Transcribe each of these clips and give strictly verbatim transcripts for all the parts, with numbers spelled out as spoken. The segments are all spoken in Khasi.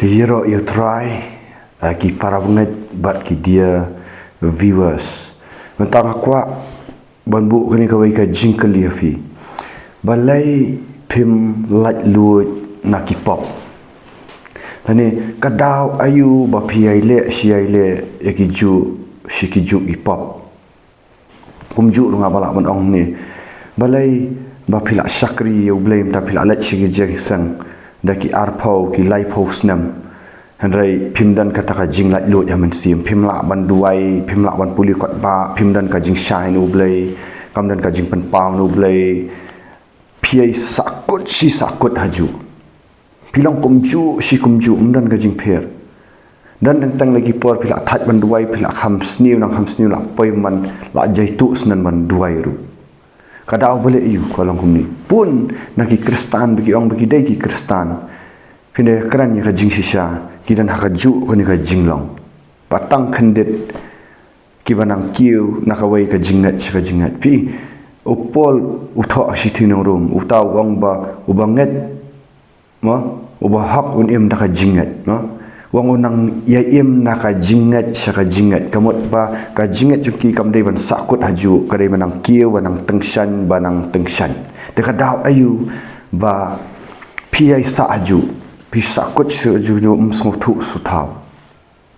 Ïaroh ïa u Trai, eh, ki para bangeit bad ki dear viewers. Mynta nga kwah ban buh kane kawei ka jingkylli ïa phi. Balei phim laitluid na ki pop? Lane ka daw aïu ba phi ïai leh shi ïai leh ïa ki juh shi ki juh ki pop? Kumjuh ruh nga ba lah ban ong ne, balei ba phi la shakri ïa U Blei mynta phi la leit sha ka jingseng da ki arphew ki laiphew snem, hynrei phim don kata ka jinglaitluid ha mynsiem, phim lah ban duwai, phim lah ban pule kot ba, phim don ka jingshai na U Blei, kam don ka jingpynpaw na U Blei. Phi ïai sahkut shi sahkut hajuh. Phi long kumjuh shi kumjuh, ym don ka jingpher. Don teng teng la ki por phi la thait ban duwai, phi la kham sniew, nang kham sniew la poi man, la jaituh snem ban duwai ruh. Ka daw balei aïu ka long kumne? Bun na ki Khristan ba ki ong ba ki dei ki Khristan, phin da kren ïa ka jingshisha, ki don ha kajuh kane ka jinglong. Ba tang khyndiat kiba nang kiew na kawei ka jingngeit sha ka jingngeit. Phi, u Paul u thoh ha ka shithi na Rom, uta u ong ba uba ngeit, mo, uba hok un im da ka jingngeit, mo. U ong un nang ïa im na ka jingngeit sha ka jingngeit. Ka mut ba ka jingngeit jong ki kam dei ban sahkut hajuh, ka dei ba nang kiew, ba nang tyngshaiñ, ba nang tyngshaiñ. Te ka daw aïu ba phi ïai sah hajuh, phi sahkut shi hajuh, ym sngewthuh sngewthaw.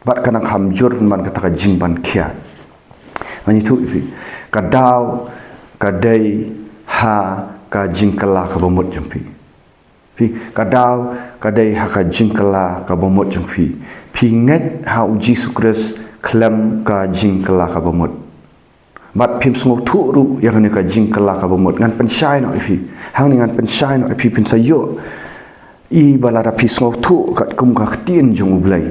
Bad ka nang kham jur man kata ka jingban khia. Ngan ïathuh ïa phi. Ka daw ka dei ha ka jingkylla kaba mut jong phi. Phi, ka daw ka dei ha ka jingkylla kaba mut jong phi. Phi ngeit ha U Jisu Khrist khlem ka jingkylla kaba mut. Bad phim sngewthuh ruh ïa kane ka jingkylla kaba mut. Ngan pynshai noh ïa phi. Hangne ngan pynshai noh ïa phi, phin sa ïoh. I ba lada phi sngewthuh katkum ka ktien jong U Blei,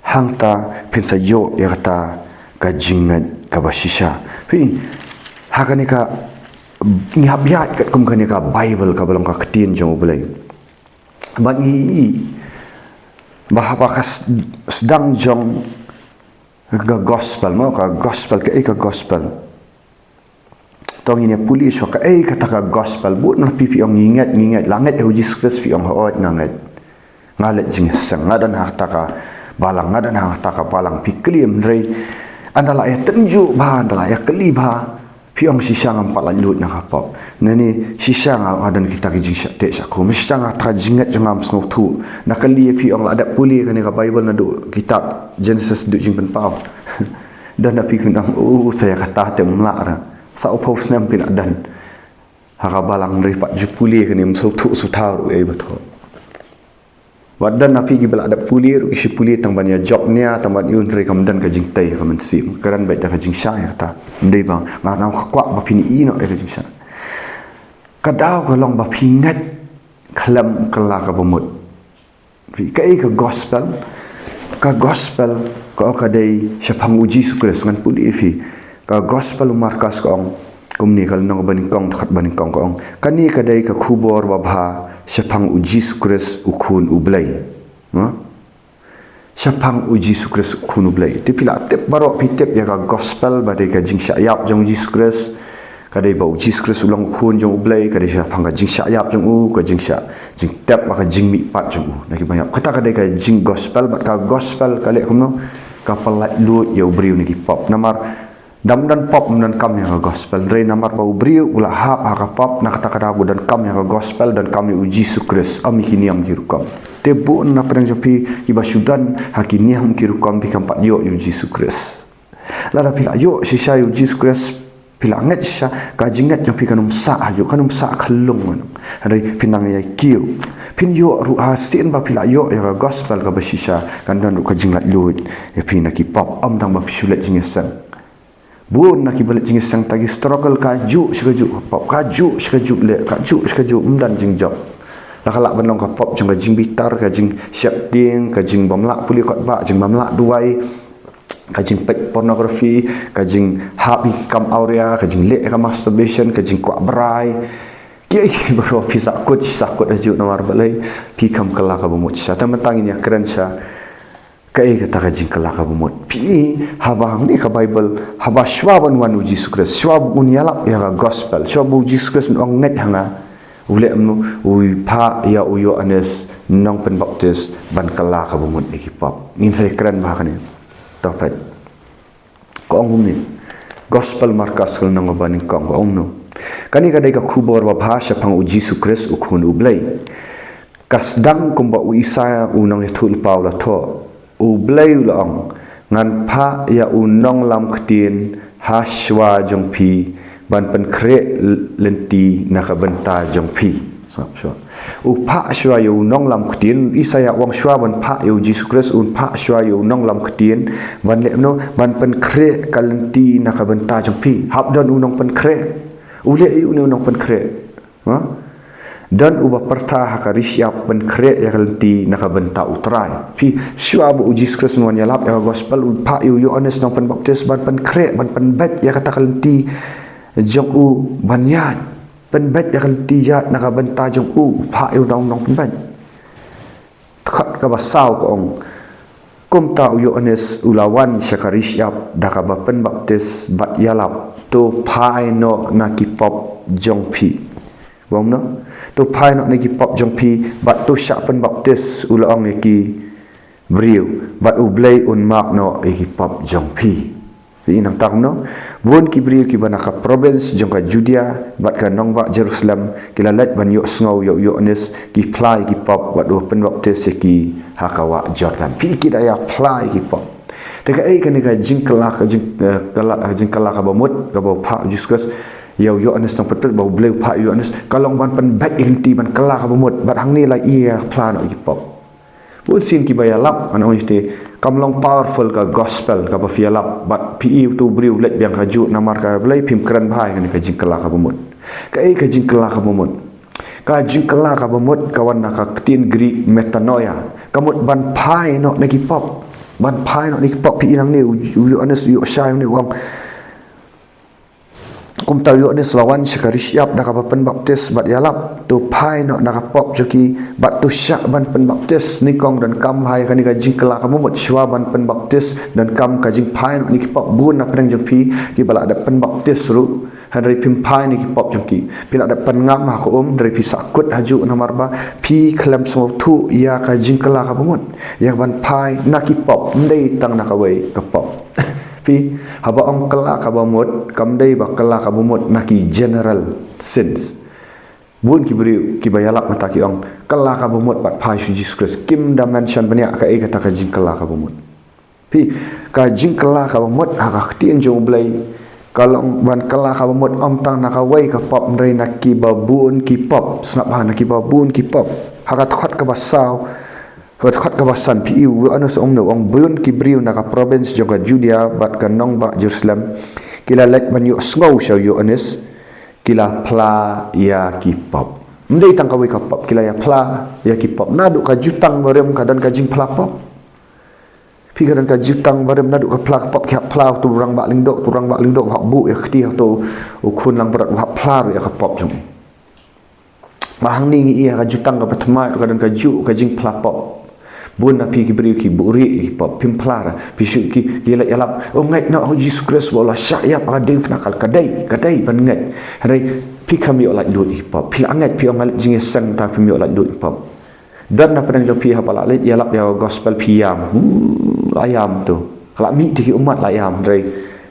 hangta phin sa ïoh ïa kata ka jingngeit kaba shisha. Phi, ha kane ka, ngi hap ïaid katkum kane ka Bible kaba long ka ktien jong U Blei. Bad ngi i ba haba ka s-, sdang jong ka gospel, mo, ka gospel, kaei ka gospel? To ngin ïa pule shuwa kaei kata ka gospel. Bun na phi phi ong ngi ngeit, ngi ngeit, la ngeit ha U Jisu Khrist, phi ong hooid nga ngeit. Nga leit jingïaseng, nga don ha kata ka balang, nga don ha kata ka balang, phi kylli, hynrei ynda la ïa tynjuh bha, ynda la ïa kylli bha, phi ong shisha ngam pat laitluid na ka pop. Nane shisha nga, nga don kita ki jingshah teh shah khum. Shisha nga, kata ka jingngeit jong nga ym sngewthuh. Nga kylli ïa phi, ong la dep pule kane ka Bible naduh kitab Genesis haduh Jingpynpaw. Don na phi kin ong, u, sa ïa kata te ym lah ra. Sa u phew snem phi la don ha ka balang, hynrei pat ju pule kane, ym sngewthuh sngewthaw ruh ei ba thoh. Wat don na phi kiba la dep pule ruh, ki shu pule tang ban ïa jop nia, tang ban ïoh, hynrei kam don ka jingtei ha ka mynsiem. Ka don beit da ka jingshai kata. Ym dei ba nga, nga kwah ba phin ïohi noh ïa ka jingshai. Ka daw ka long ba phi ngeit khlem kylla kaba mut. Phi, kaei ka gospel? Ka gospel ka ong ka dei shaphang U Jisu Khrist. Ngan pule ïa phi. Ka gospel u Markos ka ong kumne, ka lynnong ba nyngkong, dkhot ba nyngkong, ka ong, kane ka dei ka khubor babha shaphang U Jisu Khrist, U Khun U Blei. Ha? Shaphang U Jisu Khrist, U Khun U Blei. Te phi la tip baroh, phi tip ïa ka gospel ba dei ka jingshah ïap jong U Jisu Khrist. Ka dei ba U Jisu Khrist u long U Khun jong U Blei, ka dei shaphang ka jingshah ïap jong u, ka jingshah, jingtep bad ka jingmihpat jong u na ki bangïap. Kata ka dei ka jinggospel, bad ka gospel ka leh kumno? Ka pyllait luid ïa u briew na ki pop. Namar da ym don pop, ym donkam ïa ka gospel. Hynrei namar ba u briew u la hap ha ka pop, na kata ka daw u donkam ïa ka gospel, donkam ïa U Jisu Khrist, ym ïa ki niam ki rukom. Te bun na pdeng jong phi kiba shu don ha ki niam ki rukom, phi kam pat ïoh ïa U Jisu Khrist. Lada phi la ïoh shisha ïa U Jisu Khrist, phi la ngeit shisha, ka jingngeit jong phi kan ym sah hajuh, kan ym sah khyllung, man. Hynrei phin nang ïai kiew. Phin ïoh ruh, ha sien ba phi la ïoh ïa ka gospel kaba shisha, kan don ruh ka jinglaitluid ïa phi na ki pop, ym tang ba phi shu leit jingïaseng. Bun na kiba leit jingïaseng, ta ki struggle kajuh shi kajuh ka pop, kajuh shi kajuh leh, kajuh shi kajuh, ym don jingjop. La ka lah ban long ka pop jong ka jingbitar, ka jingsheptieng, ka jingbymlah pule kot ba, jingbymlah duwai, ka jingpeit pornography, ka jinghap ïa ki kam awria, ka jingleh ïa ka masturbation, ka jingkwah brai. Kiei kiei baroh phi sahkut, sahkut hajuh, namar balei? Phi kam kylla kaba mut shisha. Te mynta ngin ïa kren sha kaei kata ka jingkylla kaba mut. Phi, haba hangne ka Bible, haba shuwa ban wan U Jisu Khrist, shuwa ba un ïalap ïa ka gospel, shuwa ba U Jisu Khrist un ong ngeit ha nga, U leh kumno? U phah ïa u Ïoannis nongpynbaptis ban kylla kaba mut ïa ki pop. Ngin sa ïakren bha ha kane. To peit. Ka ong kumne. Gospel Markos ka lynnong ba nyngkong ka ong kumno. Kane ka dei ka khubor babha shaphang u Jisu Khrist u Khun u Blei. Ka sdang kumba u Isaïah u nongïathuhlypa u la thoh. U Blei u la ong, ngan phah ïa u nonglam ktien ha shuwa jong phi ban pynkhreh lynti na ka bynta jong phi. Sngap shuwa. U phah shuwa ïa u nonglam ktien, Isaïah u ong shuwa ban phah ïa u Jisu Khrist, un phah shuwa ïa u nonglam ktien ban leh kumno? Ban pynkhreh ka lynti na ka bynta jong phi. Hap don u nongpynkhreh. U leh aïu une u nongpynkhreh? Ha? Don uba pyrta ha ka ri shyiap pynkhreh ïa ka lynti na ka bynta u Trai. Phi, shuwa ba u Jisu Khrist un wan ïalap ïa ka gospel, u phah ïa u Ïoannis nongpynbaptis ban pynkhreh, ban pynbeit ïa kata ka lynti jong u ban ïaid. Pynbeit ïa ka lynti ïaid na ka bynta jong u, u phah ïa u nong, nongpynbeit. Dkhot kaba saw ka ong. Kumta u Ïoannis u la wan sha ka ri shyiap da kaba pynbaptis bad ïalap, to phai noh na ki pop jong phi. Ba ong kumno? To phai noh na ki pop jong phi bad to shah pynbaptis, u la ong ïa ki briew, bad U Blei un map noh ïa ki pop jong phi. Phi i nangta kumno? Bun ki briew kiba na ka province jong ka Judea bad ka nongbah Jerusalem ki la leit ban ïohsngew ïa u Ïoannis, ki phla ïa ki pop bad u pynbaptis ïa ki ha ka wah Jordan. Phi i, ki da ïa phla ïa ki pop. Te kaei kane ka jingkylla, ka jing, eh, kylla, jingkylla kaba mut kaba u phah u Jisu Khrist ïa u Ïoannis nongpynbaptis, ba U Blei u phah ïa u Ïoannis, ka long ban pynbeit ïa ka lynti, ban kylla kaba mut. Bad hangne la ïa phla noh ïa ki pop. Bun sien kiba ïalap, ngan ong ïa phi, kam long powerful ka gospel kaba phi ïalap bad phi i uto u briew u leit biang kajuh, namar ka Blei, phim kren bha ïa kane ka jingkylla kaba mut. Kaei ka jingkylla kaba mut? Ka jingkylla kaba mut ka wan na ka ktien Greek metanoia. Ka mut ban phai noh na ki pop. Ban phai noh na ki pop. Phi i nangne u, u Ïoannis u ïoh shai nangne, u ong, kumta u Ïoannis u la wan sha ka ri shyiap da kaba pynbaptis bad ïalap, to phai noh na ka pop jong ki bad to shah ban pynbaptis. Nyngkong donkam bha ïa kane ka jingkylla kaba mut, shuwa ban pynbaptis donkam ka jingphai noh na ki pop. Bun na pdeng jong phi kiba la dep pynbaptis ruh, hynrei phim phai na ki pop jong ki. Phi la dep pynngam ha ka um, hynrei phi sahkut hajuh namar ba phi khlem sngewthuh ïa ka jingkylla kaba mut, ïa ka ban phai na ki pop, ym dei tang na kawei ka pop. Phi, haba ong kylla kaba mut, kam dei ba kylla kaba mut na ki general sins. Bun ki briew kiba ïalap mynta ki ong, kylla kaba mut bad phai sha u Jisu Khrist. Kim da mention bniah kaei kata ka jingkylla kaba mut. Phi, ka jingkylla kaba mut ha ka ktien jong U Blei ka long ban kylla kaba mut ym tang na kawei ka pop, hynrei na kiba bun ki pop. Sngap bha, na kiba bun ki pop. Ha ka dkhot kaba saw, ha ka dkhot kaba san, phi i u Ïoannis u ong kumno, u ong, bun ki briew na ka province jong ka Judea bad ka nongbah Jerusalem ki la leit ban ïohsngew sha u Ïoannis, ki la phla ïa ki pop. Ym dei tang kawei ka pop, ki la ïa phla ïa ki pop. Naduh ka jutang barim ka don ka jingphla pop. Phi, ka don ka jutang barim, naduh ka phla ka pop, ki hap phla uto u rangbah lyngdoh, uto u rangbah lyngdoh u hap buh ïa ka kti, uto u khun langbrot u hap phla ruh ïa ka pop jong u. Bad hangne ngi i ha ka jutang kaba thymmai ruh ka don kajuh ka jingphla pop. Bun na phi ki briew ki buhrieh ïa ki pop, phim phla ruh. Phi shu, ki, ki leit ïalap, oh, ngeit noh ha u Jisu Khrist ba u la shah ïap ha ka diengphna, ka dei, ka dei ban ngeit. Hynrei phi khlem ïoh laitluid ïa ki pop. Phi la ngeit, phi ong nga leit jingïaseng, tang phim ïoh laitluid ïa ki pop. Don na pdeng jong phi haba la leit ïalap ïa ka gospel phi ïam. Hmm, la ïam to. Ka la mih te ki ummat la ïam, hynrei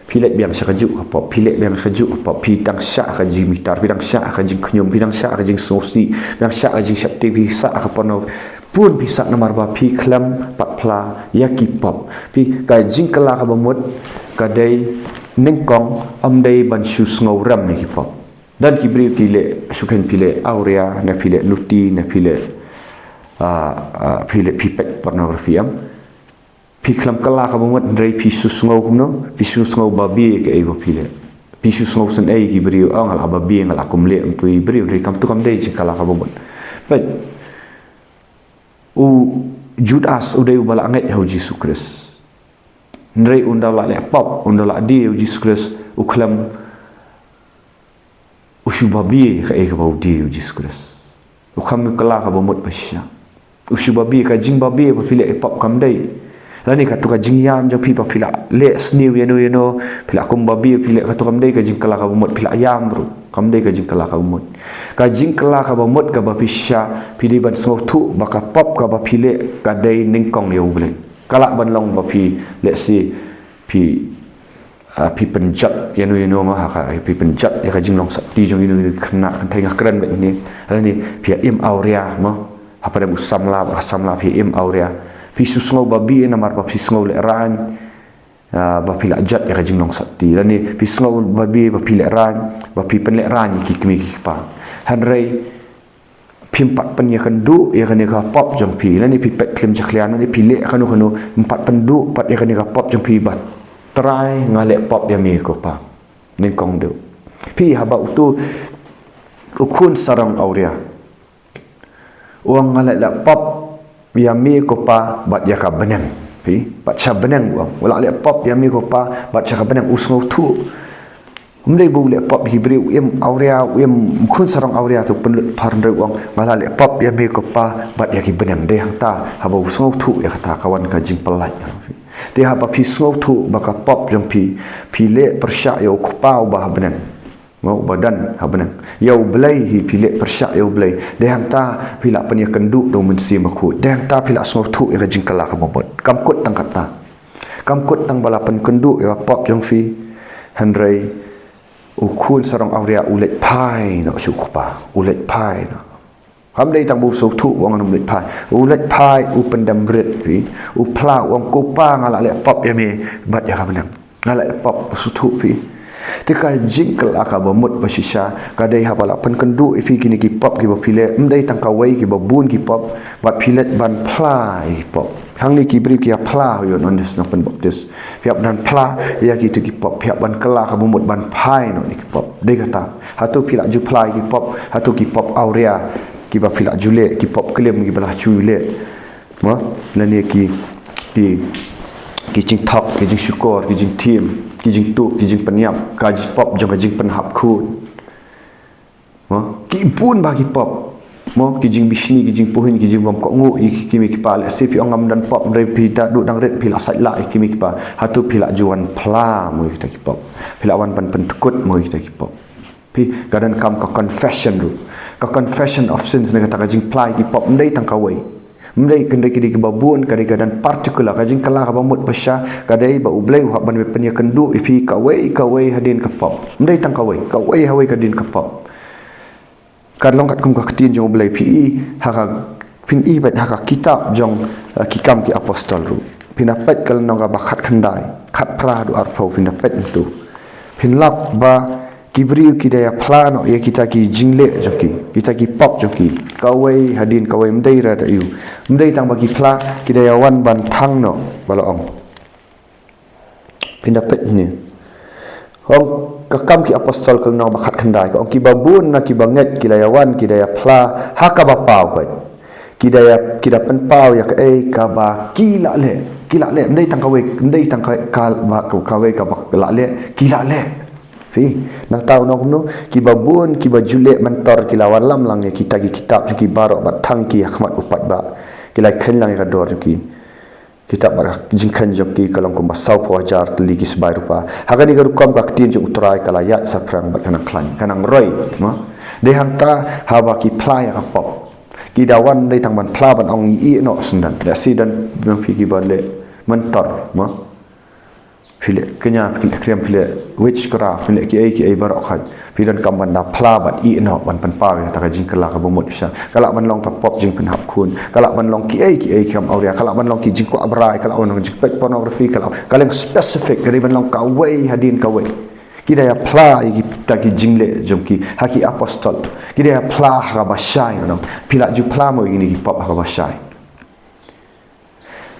phi leit biang sha kajuh ka pop, phi leit biang kajuh ka pop, phi dang shah ka jingbitar, phi dang shah ka jingkhñium, phi dang shah ka jingsngewsih, phi dang shah ka jingsheptieng, phi sah ka porno. Bun phi sah namar ba phi khlem pat phla ïa ki pop. Phi, ka jingkylla kaba mut ka dei nyngkong, ym dei ban shu sngewrem ïa ki pop. Don ki briew ki leh, shu khein phi leh awria, ne phi leh nuti, ne phi leh, ah, ah, phi leh, phi peit pornography, em. Phi khlem kylla kaba mut, hynrei phi shu sngew kumno, phi shu sngew babe kaei ba phi leh. Phi shu sngew sngewsynei ki briew, oh, nga la babe, nga la kumleh ym tu i briew, hynrei kam tu, kam dei jingkylla kaba mut. Peit. U Judas u dei uba la ngeit ha u Jisu Khrist. Hynrei ynda u la leh pop, ynda u la die ïa u Jisu Khrist, u khlem, u shu babe kaei kaba u die ïa u Jisu Khrist. U khlem kylla kaba mut ba shisha. U shu babe, ka jingbabe ba phi leh ïa pop kam dei. Lane kato ka jingïam jong phi ba phi la leh sniew ïano ïano, phi la kum babe, phi leh, kato kam dei ka jingkylla kaba mut, phi la ïam ruh. Kam dei ka jingkylla kaba mut. Ka jingkylla kaba mut kaba phi shisha, phi dei ban sngewthuh ba ka pop kaba phi leh ka dei nyngkong ïa U Blei. Ka lah ban long ba phi leh shi phi, ah, phi pynjot ïa no ïa no ma ha ka, phi pynjot ïa ka jinglong sati jong ïa no ïa no khynnah kynthei, nga kren beit ne. Lane phi ïa im awria ma. Hapdeng u samla bad ka samla phi ïa im awria. Phi sngew babe namar ba phi sngew lehraiñ. Ah, ba phi la jot ïa ka jinglong sati. Lane phi sngew babe ba phi lehraiñ, ba phi pynlehraiñ ïa ki kmie ki kpa. Hynrei phim pat pynïakynduh ïa kane ka pop jong phi. Lane phi peit klim jakhlia, lane phi leh kano kano, phim pat pynduh pat ïa kane ka pop jong phi ba, Trai, nga leh pop ïa me ko Pa. Nyngkong dei. Phi, haba uto u khun sarong awria u ong, nga la leh pop ïa me ko Pa bad ïa ka bneng. Phi, bad sha bneng u ong. U la leh pop ïa me ko Pa bad sha ka bneng, u sngewthuh. Ym dei ba u leh pop ïa ki briew, u im awria, u im, u khun sarong awria te u pynlut phar, hynrei u ong, nga la leh pop ïa me ko Pa bad ïa ki bneng. Dei hangta haba u sngewthuh ïa kata ka wan ka jingpyllait. Te haba phi sngewthuh ba ka pop jong phi, phi leh pyrshah ïa u Kpa uba ha bneng. Mo, uba don ha bneng. Ïa U Blei hi phi leh pyrshah ïa U Blei. Dei hangta phi lah pynïakynduh da U Mynsiem Bakhuid. Dei hangta phi lah sngewthuh ïa ka jingkylla kaba mut. Kam kut tang kata. Kam kut tang ba la pynkynduh ïa ka pop jong phi. Hynrei u khun sarong awria u leit phai noh sha u Kpa. U leit phai noh. Kam dei tang ba u sngewthuh u ong ngan ym leit phai. U leit phai, u pyndem rit, phi. U phla, u ong, ko Pa, nga la leh pop ïa me bad ïa ka bneng. Nga la leh pop, u sngewthuh, phi. Te ka jingkylla kaba mut ba shisha ka dei haba la pynkynduh ïa phi kine ki pop kiba phi leh, ym dei tang kawei, kiba bun ki pop, bad phi leit ban phla ïa ki pop. Hangne ki briew ki ïa phla ha u Ïoannis Nongpynbaptis. Phi hap ban phla ïa kito ki pop, phi hap ban kylla kaba mut ban phai noh ïa ki pop. Dei kata. Hato phi la ju phla ïa ki pop, hato ki pop awria kiba phi la ju leh, ki pop klim kiba la ju leh. Mo, lane ki, ki, ki jingthok, ki jingshukor, ki jingthim, ki jingtuh, ki jingpynïap, ka jingpop jong ka jingpynhap khun. Mo, ki bun bha ki pop. Mo, ki jingbishni, ki jingpuhin, ki jingbymkohnguh ïa ki kmie ki kpa. Lehse phi ong ngam don pop, hynrei phi da duh dang rit phi la sait lah ïa ki kmie ki kpa. Hato phi la ju wan phla mo ïa kita ki pop. Phi la wan ban pyndkut mo ïa kita ki pop. Phi, ka donkam ka confession ruh. Ka confession of sins ne kata ka jingphla ïa ki pop, ym dei tang kawei. Ym dei, ka dei, ka dei kiba bun, ka dei ka don particular, ka jingkylla kaba mut ba shisha, ka dei ba U Blei u hap ban pynïakynduh ïa phi kawei, kawei hadien ka pop. Ym dei tang kawei, kawei, kawei hadien ka pop. Ka long katkum ka ktien jong U Blei, phi i ha ka, phin i bad ha ka kitab jong, eh, Ki Kam ki Apostol ruh. Phin da peit ka lynnong kaba khatkhyndai, khatphra haduh arphew, phin da peit ntu. Phin lap ba ki briew ki da ïa phla noh ïa kita ki jingleh jong ki, kita ki pop jong ki. Kawei hadien kawei, ym dei ra da ïu. Ym dei tang ba ki phla, ki da ïa wan ban thang noh, ba la ong. Phin da peit ne. Ong ka Kam ki Apostol ka lynnong ba khatkhyndai, ka ong kiba bun na kiba ngeit ki la ïa wan, ki da ïa phla ha kaba paw bad. Ki da ïa, ki da pynpaw ïa kaei kaba ki la leh. Ki la leh, ym dei tang kawei, ym dei tang ka, ka, ba, ka, kawei kaba la leh, ki la leh. Phi, nangta u ong kumno, kiba bun, kiba ju leh myntor ki la wallam lang ïa kita ki kitab jong ki baroh bad thang ki ha khmat u paidbah. Ki la kheiñ lang ïa ka dor jong ki. Kitab bad ka jingkheiñ jong ki ka long kumba sawphew hajar tylli ki sbai rupa. Ha kane ka rukom ka ktien jong U Trai ka la ïaid shaphrang bad ka nang khlaiñ, ka nang roi, mo. Dei hangta haba ki phla ïa ka pop. Ki da wan ym dei tang ban phla ban ong ïeh noh shen don. Lehse don, don phi kiba leh myntor, mo. Phi leh kñia, phi leh krem, phi leh witchcraft, phi leh kiei kiei baroh khoit. Phi donkam ban da phla bad ïeh noh ban pynpaw ïa kata ka jingkylla kaba mut ba shisha. Ka lah ban long ka pop jingpynhap khun. Ka lah ban long kiei kiei ki kam awria. Ka lah ban long ki jingkwah brai. Ka lah ban long jingpeit pornography. Ka lah, ka long specific. Ka dei ban long kawei hadien kawei. Ki da ïa phla ïa kita ki jingleh jong ki ha ki apostol. Ki da ïa phla ha kaba shai, ngan ong. Phi la ju phla mo ïa kine ki pop ha kaba shai.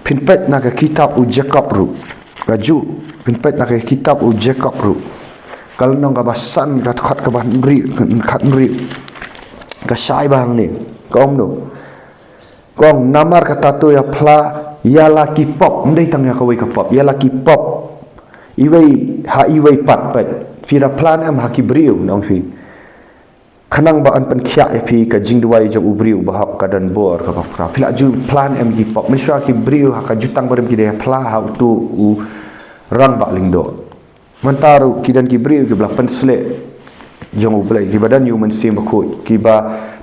Phin peit na ka kitab u Jakob ruh. Kajuh, phin peit na ka kitab u Jakob ruh. Ka lynnong kaba san, ka dkhot kaba hynriew, khathynriew. Ka shai bha hangne. Ka ong kumno. Ka ong namar kata to ïa phla ïa la ki pop. Ym dei tang ïa kawei ka pop. Ïa la ki pop. Iwei ha iwei pat pat. Phi da phla ne em ha ki briew, ngan ong phi. Khnang ba yn pynkhiah ïa phi ka jingduwai jong u briew bahok ka don bor kaba khraw. Phi la ju phla ne em ki pop. Mynshuwa ki briew ha ka jutang barim ki da ïa phla ha uto u rangbah lyngdoh. Mynta ruh ki don ki briew kiba la pynsleh. jong U Blei, kiba don ïa u Mynsiem Bakhuid, kiba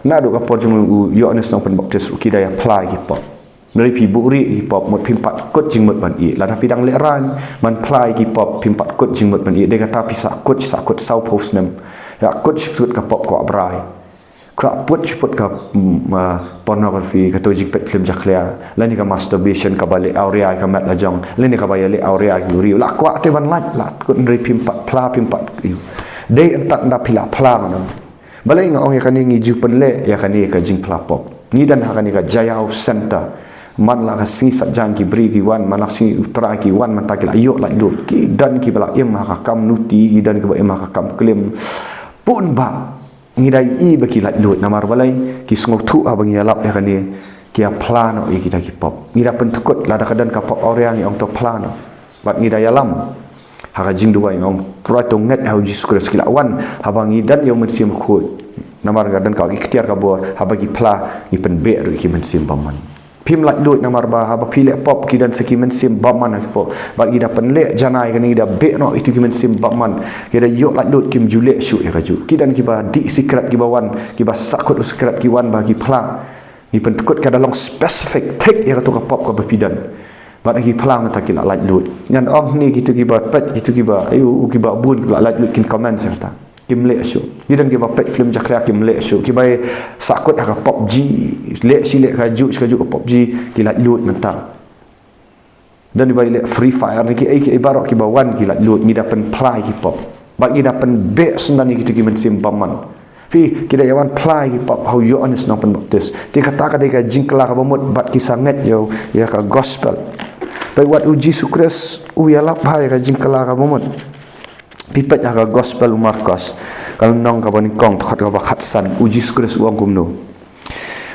naduh ka por jong u Ïoannis Nongpynbaptis ruh ki da ïa phla ïa ki pop. Hynrei phi buhrieh ïa ki pop, mut phim pat kut jingmut ban ïeh. Lada phi dang lehraiñ ban phla ïa ki pop, phim pat kut jingmut ban ïeh. Dei kata phi sa kut, sa kut saw phew snem. Ïa kut sha kut ka pop kwah brai. Kwah put sha put ka, mm, ah, pornography, kato jingpeit film jakhlia, lane ka masturbation, kaba leh awria ïa ka met la jong, lane kaba ïaleh awria ïa ki briew. La kwah te ban lait, la kut, hynrei phim pat phla, phim pat ïeh. Dei hangta ynda phi la phla ngan ong. Balei nga ong ïa kane, ngi ju pynleh ïa kane ka jingphla pop. Ngi don ha kane ka Jaiaw Center. Man la ka sngi Saitjaiñ ki briew ki wan, man la ka sngi U Trai ki wan, mynta ki la ïoh laitluid. Ki don kiba la im ha ka kam nuti, ki don kiba im ha ka kam klim. Pun ba ngi da ïohi ba ki laitluid, namar balei? Ki sngewthuh haba ngi ïalap ïa kane, ki ïa phla noh ïa kita ki pop. Ngi da pyndkut, lada ka don ka pop awria ngi ong to phla noh. Bad ngi da ïalam ha ka jingduwai, ngi ong, Trai to ngeit ha U Jisu Khrist. Ki la wan haba ngi don ïa u Mynsiem Bakhuid. Namar ka don ka iktiar ka bor, haba ki phla ngi pynbeh ruh ïa ki mynsiem bymman. Phim laitluid namar ba haba phi leh pop ki don sa ki mynsiem bymman ha ki pop. Bad ngi da pynleh janai kane, ngi da beh noh ïa ki mynsiem bymman. Ki da ïoh laitluid, kim ju leh shuh ïa kajuh. Ki don kiba dih sikret kiba wan, kiba sahkut u sikret ki wan ba ki phla. Ngi pyndkut, ka da long specific, thik ïa kato ka pop kaba phi don. Bad ki phla mynta ki la laitluid. Ngan ong hangne kito kiba peit, kito kiba, aïu, kiba bun kiba la laitluid kin comment sa kata. Kim leh shuh. Ki don kiba peit film jakhlia kim leh shuh. Kiba sahkut ha ka PUBG, leh shi leh kajuh shi kajuh ka PUBG, ki laitluid mynta. Don kiba leh Free Fire ne kiei kiei baroh, kiba wan ki laitluid, ngi da pynphla ïa ki pop. Bad ngi da pynbeh sngewdon ïa kito ki mynsiem bymman. Phi, ki da ïa wan phla ïa ki pop ha u Ïoannis Nongpynbaptis. Te kata ka dei ka jingkylla kaba mut bad ki sa ngeit ïa u, ïa ka gospel. Peit wat u Jisu Khrist u ïalap bha ïa ka jingkylla kaba mut. Phi peit ha ka gospel u Markos, ka lynnong kaba nyngkong, dkhot kaba khatsan, u Jisu Khrist u ong kumno?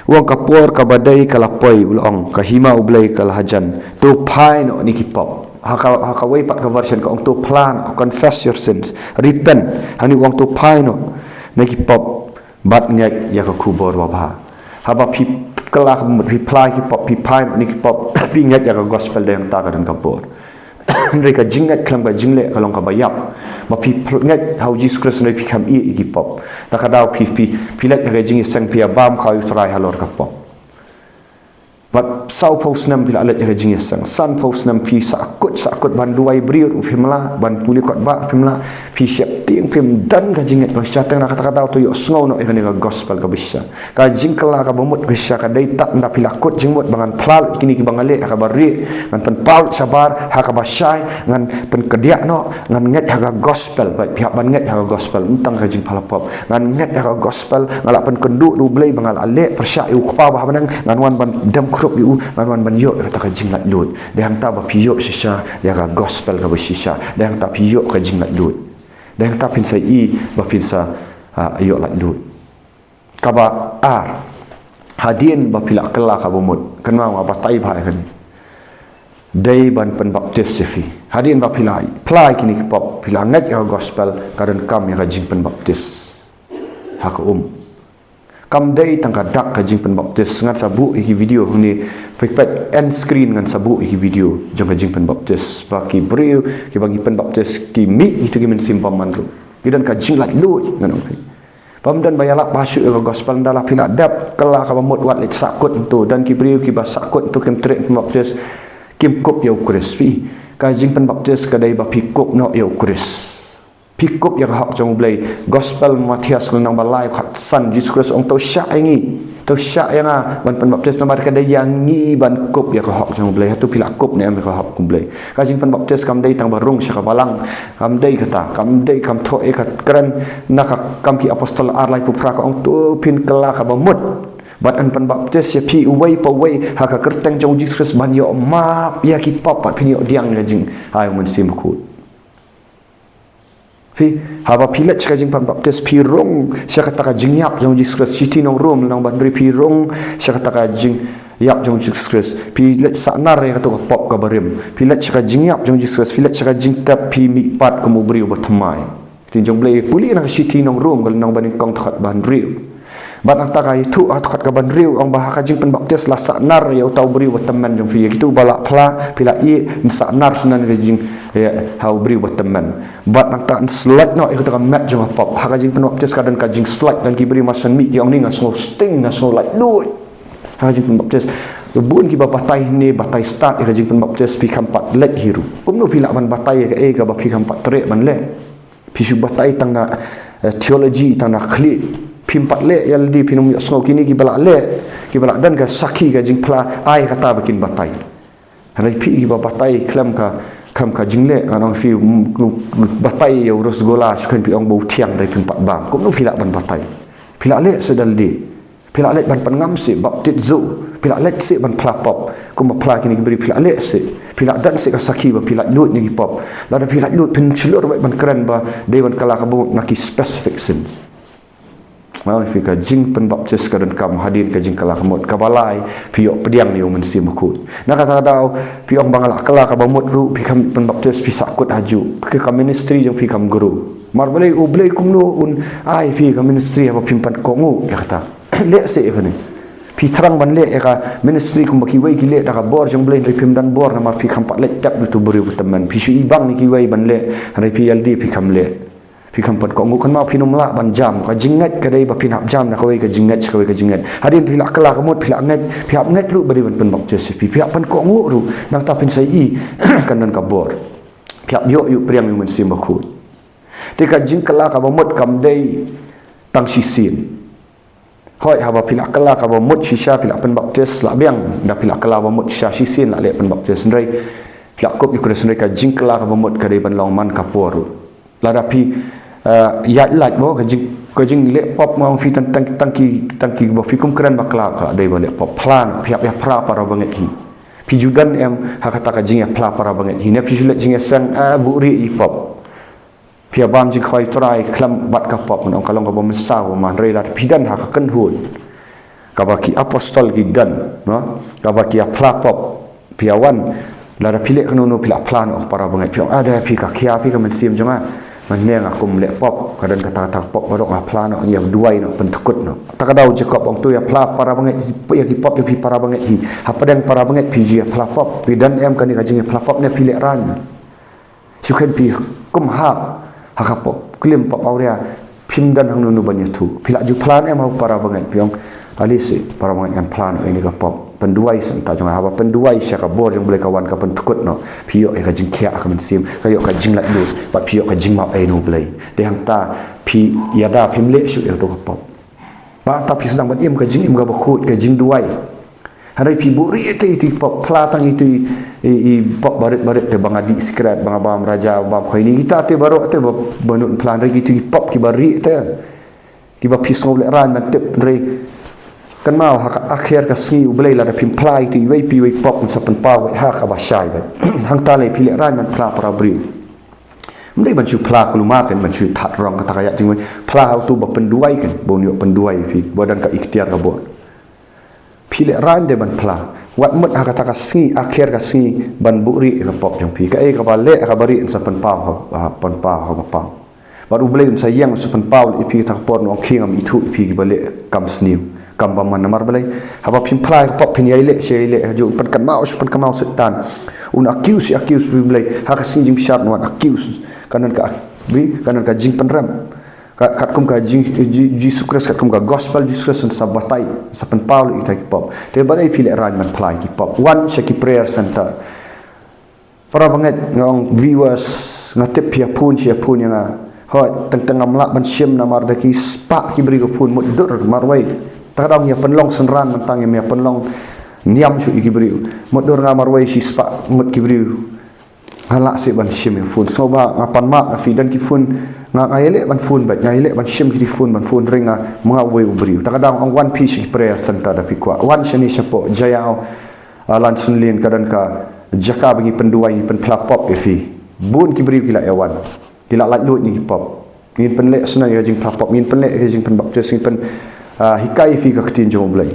U ong, ka por kaba dei ka la poi, u la ong, ka hima U Blei ka la hajan. To phai noh na ki pop. Ha ka, ha kawei pat ka version ka ong, to phla noh, confess your sins, repent. Hangne u ong, to phai noh na ki pop bad ngeit ïa ka khubor babha. Haba phi kylla kaba mut, phi phla ïa ki pop, phi phai noh na ki pop, phi ngeit ïa ka gospel, dei hangta ka don ka bor. Hynrei ka jingngeit khlem ka jingleh ka long kaba ïap. Ba phi pl-, ngeit ha u Jisu Khrist hynrei phi khlem ïeh ïa ki pop. Te ka daw phi, phi, phi leit ha ka jingïaseng, phi ïa bam kawei u trai halor ka pop. Bad saw phew snem phi la leit ha ka jingïaseng. San phew snem phi sahkut, sahkut ban duwai briew ruh phim lah, ban pule kot bah phim lah. Phi sheptieng, phim don ka jingngeit ba shisha, tang na kata ka daw to ïohsngew noh ïa kane ka gospel kaba shisha. Ka jingkylla kaba mut kaba shisha ka dei tad ynda phi la kut jingmut ba ngan phla lut kine kiba nga leh ha kaba rieh, ngan pynpaw lut shabar ha kaba shai, ngan pynkdiah noh, ngan ngeit ha ka gospel. Phi hap ban ngeit ha ka gospel, ym tang ka jingphla pop. Ngan ngeit ha ka gospel, nga la pynkynduh da U Blei ba nga la leh pyrshah ïa u Kpa ba ha bneng, ngan wan ban dem khrup ïa u, ngan wan ban ïoh ïa kata ka jinglaitluid. Dei hangta ba phi ïoh shisha ïa ka gospel kaba shisha. Dei hangta phi ïoh ka jinglaitluid. Dei hangta phin sa ïohi ba phin sa, ah, ïoh laitluid. Kaba ar, hadien ba phi la kylla kaba mut, kynmaw nga batai bha ïa kane. Dei ban pynbaptis ïa phi. Hadien ba phi la phla ïa kine ki pop, phi la ngeit ïa ka gospel, ka donkam ïa ka jingpynbaptis ha ka um. Kam dei tang ka dak ka jingpynbaptis, ngan sa buh ïa ki video hangne, phi peit end screen, ngan sa buh ïa ki video jong ka jingpynbaptis. Ba ki briew kiba ngi pynbaptis ki mih ïa kito ki mynsiem bymman ruh. Ki don ka jinglaitluid, ngan ong phi. Bym don ba ïalap bha shuh ïa ka gospel, ynda la phi la dep kylla kaba mut, wat leit sahkut hangto. Don ki briew kiba sahkut hangto, kim treh pynbaptis, kim kup ïa u Khrist. Phi, ka jingpynbaptis ka dei ba phi kup noh ïa u Khrist. Phi kup ïa ka hok jong U Blei. Gospel Mathaios lynnong ba lai, khatsan, Jisu Khrist u ong, to shah ïa ngi. To shah ïa nga ban pynbaptis namar ka dei ïa ngi ban kup ïa ka hok jong U Blei. Hato phi la kup ne em ïa ka hok U Blei? Ka jingpynbaptis kam dei tang ba rung sha ka balang. Kam dei kata, kam dei, kam thoh ïa ka kren na Ka Kam ki Apostol ar laiphew phra, ka ong, to phin kylla kaba mut. Bad yn pynbaptis ïa phi uwei pa uwei ha ka kyrteng jong u Jisu Khrist ban ïoh map ïa ki pop, bad phin ïoh pdiang ïa ka jingai u Mynsiem Bakhuid. Phi, haba phi leit sha ka jingpynbaptis, phi rung sha kata ka jingïap jong u Jisu Khrist. Shithi nong Rom lynnong ba hynriew, phi rung sha kata ka jingïap jong u Jisu Khrist. Phi leit sah nar ïa kato ka pop kaba rim. Phi leit sha ka jingïap jong u Jisu Khrist, phi leit sha ka jingtep, phi mihpat kum u briew ba thymmai. Ktien jong U Blei, pule na ka shithi nong Rom ka lynnong ba nyngkong, dkhot ba hynriew. Bad nangta ka ïathuh ha dkhot kaba hynriew ong ba ha ka jingpynbaptis la sahnarphna ïa uta u briew ba tymmen jong phi. Ïa kito ba la phla, phi la ïeh, yn sahnarphna shuh ka jing, ïa, ha u briew ba tymmen. Bad nangta yn slait noh ïa kata ka met jong ka pop. Ha ka jingpynbaptis ka don ka jingslait, don ki briew mar shen mih ki ong ni nga sngew sting, nga sngew laitluid. Ha ka jingpynbaptis. Bun kiba batai hangne, batai stad ïa ka jingpynbaptis, phi kham pat leh hi ruh. Kumno phi lah ban batai ïa kaei kaba phi kham pat treh ban leh. Phi shu batai tang na, eh, theology, tang na khlieh. Phim pat leh ïa lade, phin ym ïohsngew. Kine kiba la leh, kiba la don ka sakhi ka jingphla, ai kata ba kin batai. Hynrei phi kiba batai khlem ka, khlem ka jingleh, ngan ong phi, mm, batai ïa u rasgulla, shu khein phi ong ba u thiang, hynrei phim pat bam. Kumno phi lah ban batai? Phi la leh seh da lade. Phi la leit ban pynngam seh, baptizo. Phi la leit seh ban phla pop. Kumba phla kine ki briew, phi la leh seh. Phi la don seh ka sakhi ba phi laitluid na ki pop. Lada phi laitluid, phin shlur beit ban kren ba dei ban kylla kaba mut na ki specific sins. Nga ong ïa phi, ka jingpynbaptis ka donkam hadien ka jingkylla kaba mut. Kaba lai, phi ïoh pdiang ïa u Mynsiem Bakhuid. Na kata ka daw, phi ong ba nga la kylla kaba mut ruh, phi kham pynbaptis, phi sahkut hajuh. Ka, ka ministry jong phi kam grow. Mar balei, U Blei kumno un ai phi ka ministry haba phim pan kohnguh ïa kata. Leh seh ïa kane. Phi thrang ban leh ïa ka ministry kumba kiwei ki leh da ka bor jong U Blei, hynrei phim don bor namar phi kham pat leit tep ïa uto u briew ba tymmen. Phi shu ibang ïa kiwei ban leh, hynrei phi ïalade phi kham leh. Phi kham pan kohnguh, kynmaw phin ym lah ban jam. Ka jingngeit ka dei ba phin hap jam na kawei ka jingngeit sha kawei ka jingngeit. Hadien phi la kylla kaba mut, phi la ngeit, phi hap ngeit ruh ba dei ban pynbaptis ïa phi. Phi hap pan kohnguh ruh, nangta phin sa ïohi kan don ka bor. Phi hap ïoh ïa u pdiang ïa u Mynsiem Bakhuid. Te ka jingkylla kaba mut kam dei tang shisien. Hooid, haba phi la kylla kaba mut shisha, phi la pynbaptis, la biang. Da phi la kylla ba mut shisha, shisien la leh pynbaptis. Hynrei phi la kup ïa u Khrist, hynrei ka jingkylla kaba mut ka dei ban long man ka por ruh. Lada phi, eh, ïaid lait mo, ka jing, ka jingleh pop, nga ong phi, tang, tang, tang ki, tang kiba phi kum kren bakla ka dei ban leh pop. Phla noh, phi hap ïaphla para bangeit hi. Phi ju don em ha kata ka jingïaphla para bangeit hi? Ne phi ju leh jingïaseng, eh, buhrieh ïa ki pop. Phi ïa bam jingkhawai U Trai khlem bad ka pop, ngan ong ka long kaba mynsaw, hynrei lada phi don ha ka kynhun kaba ki apostol ki don, no? Kaba ki ïaphla pop, phi ïa wan, lada phi leh kano kano phi la phla noh para bangeit, phi ong, ah, da phi ka khia phi ka mynsiem jong nga. Mynne nga kum leh pop, ka don kata kata ka pop baroh, nga phla noh, ïa duwai noh, pynthikut noh. Ta ka daw Jakob ong to ïaphla para bangeit, ïa ki pop jong phi para bangeit hi. Hapdeng para bangeit phi ju ïaphla pop. Phi don em kane ka jingïaphla pop ne phi lehraiñ? Shu khein phi kum hap ha ka pop, klim pop awria, phim don hangno hangno ban ïathuh. Phi la ju phla em ha para bangeit, phi ong, ale seh para bangeit, ngan phla noh ïa kane ka pop. Pynduwai seh mynta jong nga, haba pynduwai seh ka bor jong U Blei ka wan, ka pynthikut noh. Phi ïoh ïa ka jingkhiah ha ka mynsiem, ka ïoh ka jinglaitluid, bad phi ïoh ka jingmap ei na U Blei. Te hangta phi ïada phim leh shuh ïa kato ka pop. Ba hangta phi sdang ban im ka jingim kaba khuid, ka jingduwai. Hynrei phi buhrieh te ïa ki pop, phla tang ïa ki, i, i pop barit barit te, ba nga dih sikret, ba nga bam raja, bam khaini, kita te baroh te ba, ba nud phla, hynrei kita ki pop kiba rieh te, kiba phi sngew lehraiñ ban tip, hynrei kynmaw ha ka akher ka sngi U Blei lada phim phla ïa ki, iwei pa iwei pop un sa pynpaw beit ha kaba shai beit. Hangta lei phi lehraiñ ban phla para briew. Ym dei ban shu phla kulmar kan, ban shu that rong kata ka ïa jingwei. Phla ha uto ba pynduwai kan, ba un ïoh pynduwai phi, ba don ka iktiar ka bor. Phi lehraiñ de ban phla. Wat mut ha kata ka sngi, akher ka sngi, ban buhrieh ïa ka pop jong phi. Kaei kaba leh kaba rieh yn sa pynpaw ha, ha, pynpaw ha ka paw. Bad U Blei un sa ïeng, un sa pynpaw leh ïa phi kata ka por, un ong khie ngam ithuh ïa phi kiba leh kam sniew, kam bymman. Namar balei? Haba phim phla ïa ka pop phin ïai leh sha ïai leh, ha ju pynkynmaw sha pynkynmaw Soitan. Un accuse, accuse phi, U Blei. Ha ka sngi jingbishar un wan accuse. Kan don ka, bi, kan don ka jingpynrem. Ka, katkum ka jing, Ji-, Jisu Khrist, katkum ka gospel Jisu Khrist, sa batai, sa pynpaw ïa kita ki pop. Te balei phi lehraiñ ban phla ïa ki pop? Wan sha ki prayer center. Para bangeit, nga ong viewers, nga tip phi ïa phone, shu ïa phone ïa nga. Hooid, teng teng ngam lah ban shim namar da ki spah ki briew ka phone, mutdur marwei. Ta ka daw ngi ïa pynlong synran, mynta ngim ïa pynlong niam shuh ïa ki briew. Mutdur nga marwei shi spah ngut ki briew. Nga lah seh ban shim ïa phone. Sngewbha nga pan map ïa phi, don ki phone nga, nga ïaleh ban phone beit, nga ïaleh ban shim ki phone, ban phone ring nga, ma nga uwei u briew. Ta ka daw nga ong wan phi sha ki prayer center da phi kwah. Wan shane shapoh Jaïaw, ah, Lansunlin, ka don ka jaka ba ngi pynduwai, ngi pynphla pop ïa phi. Bun ki briew ki la ïa wan. Ki la laitluid na ki pop. Ngin pynleh shuh ïa ka jingphla pop, ngin pynleh ïa ka jingpynbaptis, ngin pyn, ah, hikai ïa phi ka ktien jong U Blei.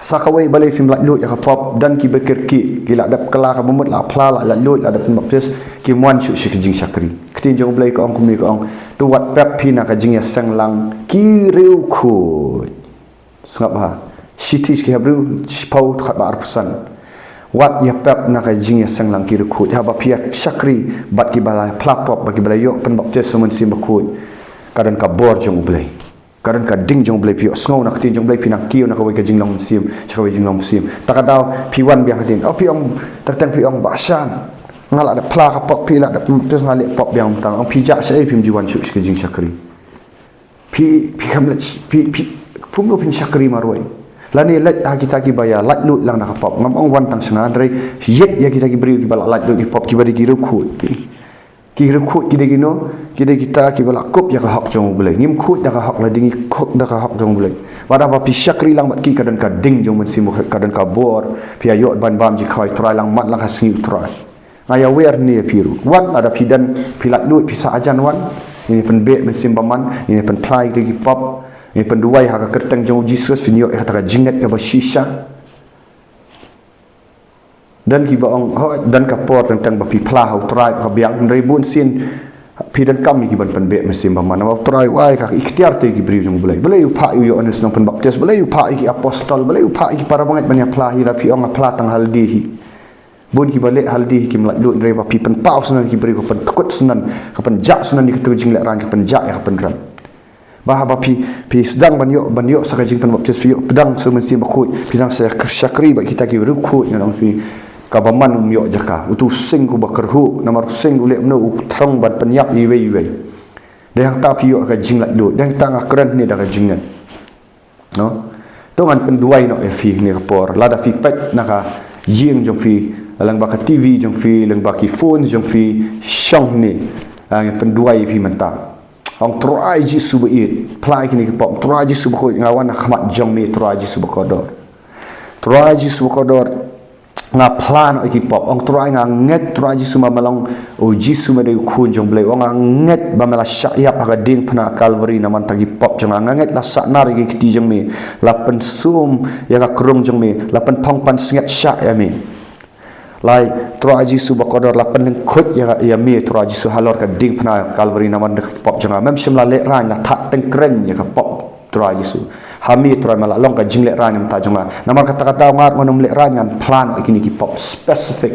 Sa kawei balei phim laitluid ïa ka pop, don kiba kyrkieh, ki la dep kylla ka bamut, la phla, la laitluid, la dep pynbaptis, kim wan shuh sha ka jingshakri. Ka ktien jong U Blei ka ong kumne, ka ong, to wat pep phi na ka jingïaseng lang ki riewkhuid. Sngap ha. Shithi sha ki Hebru, shiphew, khatba arphew san. Wat ïa pep na ka jingïaseng lang ki riewkhuid. Haba phi ïa shakri bad kiba la phla pop, bad kiba la ïoh pynbaptis ha U Mynsiem Bakhuid, ka don ka bor jong U Blei. Ka don ka ding jong U Blei, phi ïohsngew na ka ktien jong U Blei, phi nang kiew na kawei ka jinglong mynsiem sha kawei jinglong mynsiem. Ta ka daw phi wan biang hadien. Oh, phi ong, teng teng phi ong, Bah Shan, nga la dep phla ka pop, phi la dep pynbaptis, nga leh pop biang, tang ong phi jah shaei, phim ju wan shuh sha ka jingshakri. Phi, phi kham leit, phi, phi, kumno phin shakri marwei? Lane leit ha kita kiba ïa laitluid lang na ka pop. Ngam ong wan tang sha nga, hynrei ïeit ïa kita ki briew kiba la laitluid ki pop, kiba dei ki riewkhuid. Ki riewkhuid ki dei kino? Ki dei kita kiba la kup ïa ka hok jong U Blei. Ngim khuid da ka hok lade, ngi khuid da ka hok jong U Blei. Bad haba phi shakri lang bad ki, ka don ka ding jong U Mynsiem Bakhuid, ka don ka bor, phi ïa ïoh ban bam jingkhawai U Trai lang, man lang ha sngi U Trai. Nga ïa wer ne ïa phi ruh. Wan, lada phi don, phi laitluid, phi sah hajan, wan. Ngin ïa pynbeh mynsiem bymman, ngin ïa pynphla ïa ki pop, ngin ïa pynduwai ha ka kyrteng jong U Jisu Khrist, phin ïoh ïa kata ka jingngeit kaba shisha. Don kiba ong, hooid, don ka por teng teng ba phi phla ha U Trai ka biang, hynrei bun sien phi donkam ïa ki ban pynbeh mynsiem bymman. Namar U Trai u ai ka iktiar te ki briew jong U Blei. Balei u phah ïa u Ïoannis Nongpynbaptis, balei u phah ïa ki apostol, balei u phah ïa ki para bangeit ban ïa phla hi, lada phi ong nga phla tang ha lade hi. Bun kiba leh ha lade hi kim laitluid, hynrei ba phi pynpaw syndon ki briew, ka pyntkut syndon, ka pynjah syndon ïa kito ki jinglehraiñ, ka pynjah ïa ka pynrem. Ba haba phi, phi sdang ban ïoh, ban ïoh sa ka jingpynbaptis, phi ïoh pdang sa U Mynsiem Bakhuid, phi sdang sa shakri bad kita ki riewkhuid, ngan ong ïa phi, kaba man um ïoh jaka. Uto u sing uba kyrhuh, namar u sing u leh kumno, u thrang ban pynïap iwei iwei. Dei hangta phi ïoh ka jinglaitluid, dei hangta nga kren ne da ka jingngeit. No? To ngan pynduwai noh ïa phi ne ka por. Lada phi peit na ka ïing jong phi, lyngba ka T V jong phi, lyngba ki phone jong phi, shong ne. Ah, ngan pynduwai ïa phi mynta. Ong Trai Jisu ba ïeit, phla ïa kine ki pop. Trai Jisu bakhuid, nga wan ha khmat jong me, Trai Jisu bakordor. Trai Jisu bakordor, nga phla noh ïa ki pop. Ong Trai, nga ngeit Trai Jisu ba me long U Jisu, me dei U Khun jong U Blei. Ong nga ngeit ba me la shah ïap ha ka diengphna Kalbari namar kata ki pop jong nga. Nga ngeit la sahnarphna ïa ki kti jong me, la pynsum ïa ka krung jong me, la pynphong pansngiat shah ïa me. Lai, Trai Jisu bakordor, la pynlyngkhuid ïa, ïa me Trai Jisu halor ka diengphna Kalbari namar kata ki pop jong nga. Mem shym la lehraiñ, la thad tyngkreiñ ïa ka pop. Trai Jisu. Ha me Trai me la long ka jinglehraiñ na ka bynta jong nga. Namar kata ka daw nga ruh ngan ym lehraiñ, ngan phla noh ïa kine ki pop specific.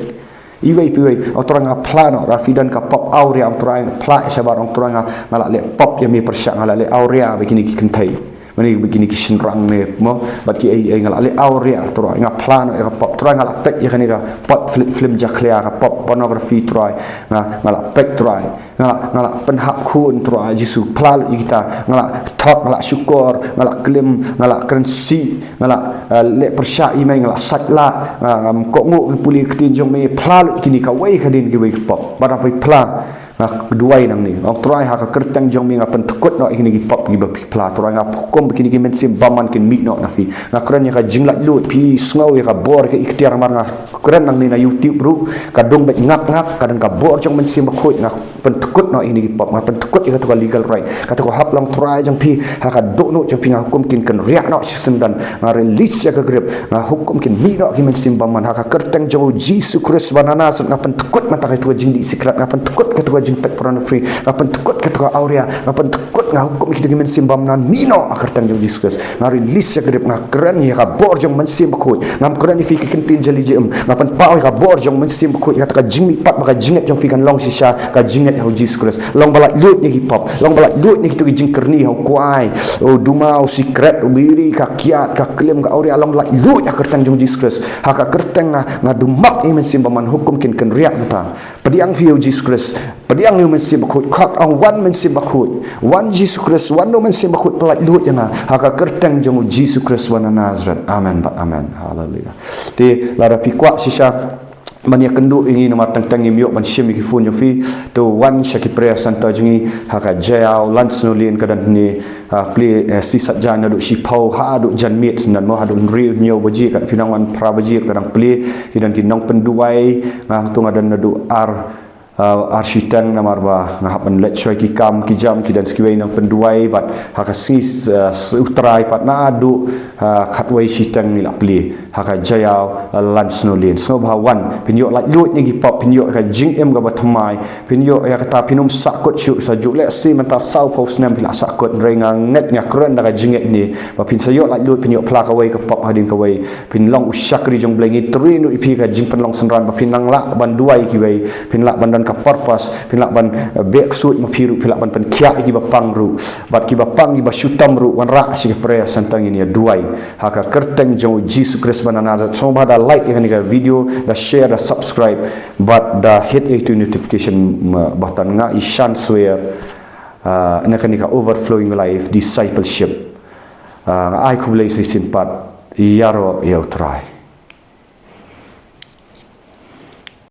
Iwei pa iwei, Ong Trai nga phla noh, lada phi don ka pop awria, Ong Trai nga phla shabar, Ong Trai nga, nga la leh pop ïa me pyrshah, nga la leh awria bad kine ki kynthei. Mane bad kine ki shynrang ne, mo, bad kiei kiei, nga la leh awria, Trai nga phla noh ïa ka pop, Trai nga la peit ïa kane ka pop, film, film jakhlia, ka pop pornography, Trai nga, nga la peit, Trai. Nga la, nga la pynhap khun Trai Jisu, phla lut ïa kita, nga la thok, nga la shukor, nga la klim, nga la kren sih, nga la, eh, leh pyrshah ïa mei, nga la sait lah, nga, ngam kohnguh ban pule ktien jong me, phla lut ïa kine kawei ka dien kawei ka pop. Bad haba phi phla, nga duwai nangne. Ong Trai ha ka kyrteng jong me nga pyntkut noh ïa kine ki pop kiba phi phla. Trai nga hukum ba kine ki mynsiem bymman kin mih noh na phi. Nga kren ïa ka jinglaitluid, phi sngew ïa ka bor, ka iktiar, namar nga kren nangne na YouTube ruh, ka dung beit ngak ngak, ka don ka bor jong Mynsiem Bakhuid, nga pyntkut noh ïa kine ki pop, nga pyntkut ïa kato ka legal right, kato ka hok long trai jong phi, ha ka dohnud jong phi nga hukum kin kynriah noh shisyndon, nga release ïa ka grip, nga hukum kin mih noh ki mynsiem bymman, ha ka kyrteng jong U Jisu Khrist ba na Nasareth nga pyntkut mynta kato ka jingdih sikret, nga pyntkut kato ka jingpeit pornography, nga pyntkut kato ka awria, nga pyntkut, nga hukum ïa kito ki mynsiem bymman, mih noh ha ka kyrteng jong U Jisu Khrist. Nga release ïa ka grip, nga kren ïa ka bor jong Mynsiem Bakhuid. Ngam kren ïa phi ki ktien jali jingim. Nga pynpaw ïa ka bor jong Mynsiem Bakhuid, ïa kata ka jingmihpat bad ka jingngeit jong phi kan long shisha ka jingngeit ha U Jisu Khrist. Long ba laitluid na ki pop, long ba laitluid na kito ki jingkyrni ha u kwai, u duma, u sikret, u biri, ka kiad, ka klim, ka awria, long laitluid ha ka kyrteng jong U Jisu Khrist. Ha ka kyrteng nga, nga dumak ïa ki mynsiem bymman, hukum kin kynriah mynta. Pdiang phi ïa U Jisu Khrist. Pdiang ïa U Mynsiem Bakhuid. Khot, ong wan Mynsiem Bakhuid. Wan Jisu Khrist, wan da U Mynsiem Bakhuid, pyllait luid ïa nga. Ha ka kyrteng jong U Jisu Khrist ba na Nasareth. Amen bad amen. Haleluia. Te lada phi kwah shisha ban ïakynduh ïa ngi namar teng teng ngim ïoh ban shim ïa ki phone jong phi, to wan sha ki prayer center jong ngi ha ka Jaïaw, Lansnowlane, ka don hangne, ah, plie, eh, shi saitjaiñ naduh shiphew haduh janmiet, shen mo haduh hynriew hynñiew baje, kat phi nang wan phra baje ka dang plie. Ki don ki nongpynduwai, nga hangto nga don naduh ar uh, ar shiteng namar ba nga hap ban leit shuwa ki kam ki jam ki dance kiwei nang pynduwai bad ha ka sngi uh, U Trai pat naduh uh, khatwei shiteng ngi la plie ha ka Jaïaw uh, Lansonalane. Sngewbha wan, phin ïoh laitluid na ki pop, phin ïoh ka jingim kaba thymmai, phin ïoh ïa kata phin ym sahkut shuh. Sa ju lehse mynta saw phew snem phi la sahkut, hynrei nga ngeit nga kren da ka jingngeit ne ba phin sa ïoh laitluid, phin ïoh phla kawei ka pop hadien kawei, phin long u shakri jong U Blei. Ngi trei noh ïa phi ka jingpynlong synran ba phin nang lah ban duwai kiwei, phin lah ban don ka purpose, phin lah ban uh, beh ksuid ma phi ruh, phin lah ban pynkhiah ïa kiba pang ruh, bad kiba pang kiba shu tam ruh wanrah sha ka prayer centre, ngin ïa duwai ha ka kyrteng jong U Jisu Khrist ba na Nasareth. Sngewbha da like ïa kane ka video, da share, da subscribe bad da hit ïa itu notification uh, button. Nga Ishan Swer uh, na kane ka Overflowing Life Discipleship. Uh, nga ai khublei sa shisien pat, ïaroh ïa U Trai.